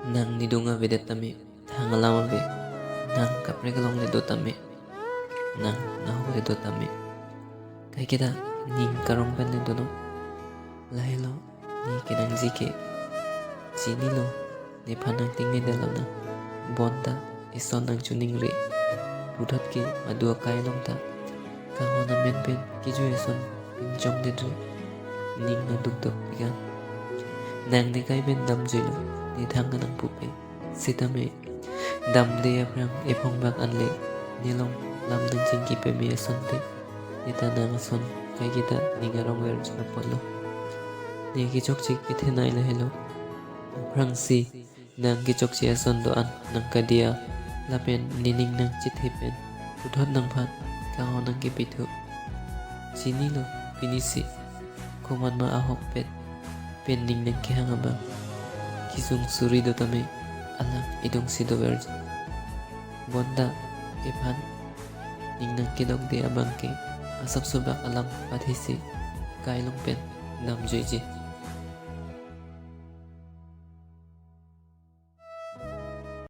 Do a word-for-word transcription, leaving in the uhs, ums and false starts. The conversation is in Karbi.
Nang nidung avedet tame, thang alam ave. Nang kaprek along le do tame, nang naho le do tame. Kaiketa ning karong pen le donon. Lahelo ne kenangji ke. Chinilo, nephan nang tingnedetlo na. Bonta eson nang choningri. Puthot ke madu akai along ta kanghon amen pen kejui ason pinchongdetri. Ning nadukdok pikan. Nang nekai pen damjuilo, nethang kanang pupe. Sitame damde aphrang ephongbak anle, nelong lam nangchingki peme asonte, neta nang ason kaiketa ning arong ver chapotlo. Ne kechokche kethenei lahelo. Aphrangsi nang kechokche ason do-an nang kadiya, lapen nening nangchethe pen puthot nangphan kanghon nangkepithu. Chinilo, pinisi komatma ahokpet pen ning nangkehang abang. Kesung suri do tame alang idungsi doverji. Bonta ephan ning nangkedokde abang ke asapso bak alam pathisi kai along pen damjuiji.